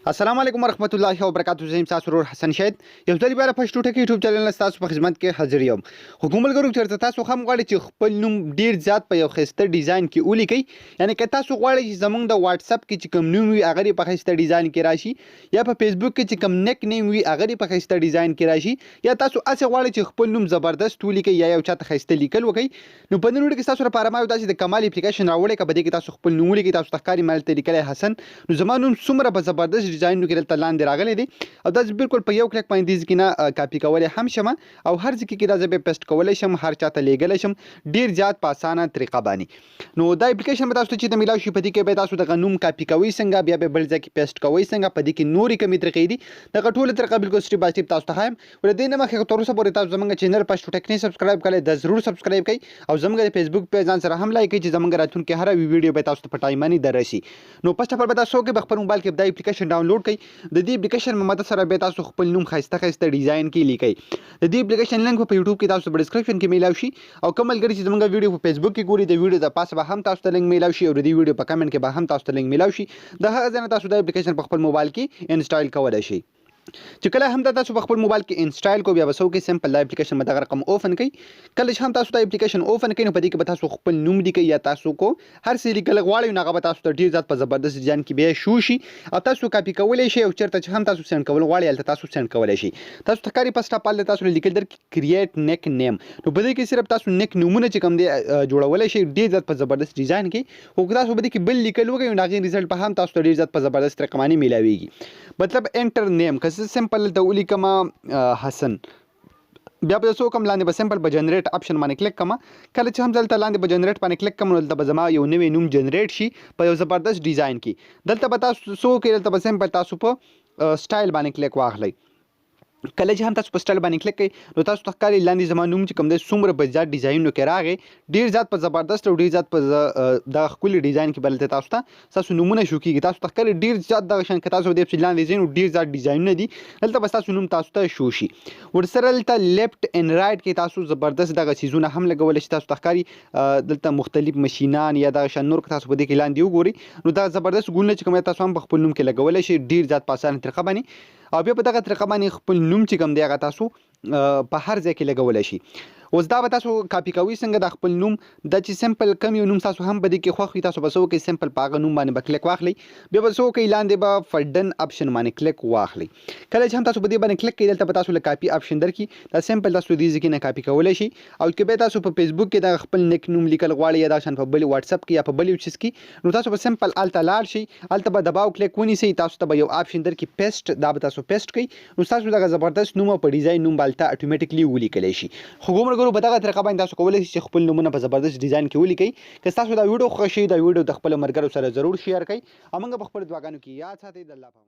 السلام علیکم ورحمت الله وبرکاته. زه یم ستاسو ورور حسن شاهد، یو ځل بیا د پښتو ټکی یوټیوب چینل نه ستاسو په خدمت کې حاضر یم. خو کوم ملګرو چېرته تاسو هم غواړئ چې خپل نوم ډیر زیات په یو ښایسته ډیزاین کې ولیکئ، یعنې که تاسو غواړئ چې زمونږ د واتساپ کې چې کوم نوم وي هغه دې په ښایسته ډیزاین کې راشي، یا په فیسبوک کې چې کوم نیک نیم وي هغه دې په ښایسته ډیزاین کې راشي، یا تاسو هسې غواړئ چې خپل نوم زبردست ولیکئ یا یو چاته ښایسته لیکل وکړئ، نو په نن ویډیو کې ستاسو لپاره ما یو داسې د کمال اپلیکیشن راوړی که په دې کې تاسو خپل نوم ولیکئ تاسو ته ښکاري ما دلته لیکلی حسن، نو زما نوم څومره په زبردست ډیزاینونو کې دلته لاندې راغلی دی او دا زه بالکل په یو کلیک باندې دې ځای کې نه کاپي کولی هم شم او هر ځای کې دا زه بیا پیسټ کولی شم، هر چاته لیږلی شم ډیر زیات په اسانه طریقه باندې. نو دا اپلیکیشن به تاسو ته چېرته میلاو شي، په دې کې به تاسو دغه نوم کاپي کوئ څنګه، بیا به بل ځای کې پیسټ کوئ څنګه، په دې کې نورې کومې طریقې دي، دغه ټوله طریقه بالکل سټیپ بای سټیپ تاسو ته ښایم. له دې نه مخکې که تر اوسه پورې تاسو زمونږ چینل پښتو ټیک نه سبسکرایب کړئ دا ضرور سبسکرایب کړئ او زمونږ د فیسبوک پیج ځان سره هم لایک کړئ چې زمونږ راتلونکې هره ویډیو به تاسو ته په ټایم باندې درشي. نو فرست اف ال به تاسو کې په خپل موبایل کې دا اپلیکیشن ډاونلوډ کړئ. د دې اپلیکیشن په مدد سره به تاسو خپل نوم ښایسته ښایسته ډیزاین کې لیکئ. د دې اپلیکیشن لینک په یوټیوب کې تاسو په ډیسکرپشن کې میلاو شي او کوم ملګري چې زمونږ ویډیو په فیسبوک کې ګوري د ویډیو د پاسه به هم تاسو ته لینک میلاو شي او د دې ویډیو په کمنټ کې به هم تاسو ته لینک میلاو شي. د هغه ځای نه تاسو دا اپلیکیشن په خپل موبایل کې انسټال کولی شئ. چې کله هم دا تاسو په خپل موبایل کې انسټال کو بیا به څه وکړئ، سمپل دا اپلیکیشن به دغه رقم اوپن کړئ. کله چې هم تاسو دا اپلیکیشن اوپن کړئ نو په دې کې به تاسو خپل نوم لیکئ یا تاسو کو هر څه لیکل غواړئ نو هغه به تاسو ته ډېر زیات په زبردست ډیزاین کې بیا شو شي او تاسو کاپي کولی شئ او چېرته چې هم تاسو سینډ کول غواړئ هلته تاسو سینډ کولی شئ. تاسو ته ښکاري فرست اف ال تاسو لیکل در کریټ نیک نیم، نو په دې کې صرف تاسو نیک نومونه چې کوم دی جوړولی شئ ډېر زیات په زبردست ډیزاین کې. خو که تاسو په دې کې بل لیکل وکړئ نو د هغې ریزلټ به هم تاسو ته ډېر زیات په زبردست طریقه باندې میلاویږي. مطلب انټر نیم که زه سمپل دلته ولیکم حسن، بیا به زه څه وکړم، لاندې به سمپل په جنریټ اپشن باندې کلیک کړم. کله چې هم دلته لاندې په جنریټ باندې کلیک کړم نو دلته به زما یو نوی نوم جنریټ شي په یو زبردست ډیزاین کې. دلته به تاسو څه وکړئ، دلته به سمپل تاسو په سټایل باندې کلیک واخلئ. کله چې هم تاسو په سټایل باندې کلیک کړئ نو تاسو ته ښکاري لاندې زما نوم چې کوم دی څومره په زیات ډیزاینونو کې راغی، ډېر زیات په زبردست او ډېر زیات په دغه ښکلي ډیزاین کې به دلته تاسو ته ستاسو نومونه شو کېږي. تاسو ته ښکاري ډېر زیات دغه شان که تاسو دې پسې لاندې ځئ نو ډېر زیات ډیزاینونه دي، دلته به ستاسو نوم تاسو ته شو شي. ورسره دلته لیفټ اینډ رایټ کې تاسو زبردست دغه څیزونه هم لګولی شئ. تاسو ته ښکاري دلته مختلف مشینان یا دغه شان نور که تاسو په دې کې لاندې وګورئ نو دغه زبردست ګلونه چې کوم دی تاسو هم په خپل نوم کې لګولی شئ ډېر زیات په اسانه طریقه باندې. او بیا په دغه طریقه باندې خپل نوم چې کوم دی هغه تاسو په هر ځای کې لګولی شئ. اوس دا به تاسو کاپي کوئ څنګه دا خپل نوم، دا چې سمپل کوم یو نوم تاسو هم په دې کې خوښ وي تاسو به څه وکړئ، سمپل په هغه نوم باندې به کلیک واخلئ. بیا به څه وکړئ، لاندې به فډن اپشن باندې کلیک واخلئ. کله چې هم تاسو په دې باندې کلیک کړئ دلته به تاسو له کاپي اپشن درکړي، دا سمپل تاسو دې ځای کې نه کاپي کولی شئ. او که بیا تاسو په فیسبوک کې دغه خپل نیک نوم لیکل غواړئ یا دا شان په بل واتساپ کې یا په بل یو څیز کې، نو تاسو به سمپل هلته لاړ شئ، هلته به دباو کلیک ونیسئ، تاسو ته به یو اپشن درکړي پیسټ، دا به تاسو پیسټ کړئ نو تاسو دغه زبردست نوم او په ډیزاین نوم به هلته اټومیټکلی ولیکلی شي. خو ګومره ګورو په دغه طریقه باندې تاسو کولی شئ چې خپل نومونه په زبردست ډیزاین کې ولیکئ. که ستاسو دا ویډیو خوښه شي دا ویډیو د خپلو ملګرو سره ضرور شیر کړئ او موږ په خپلو دعاګانو کې یاد ساتئ. د الله په امان.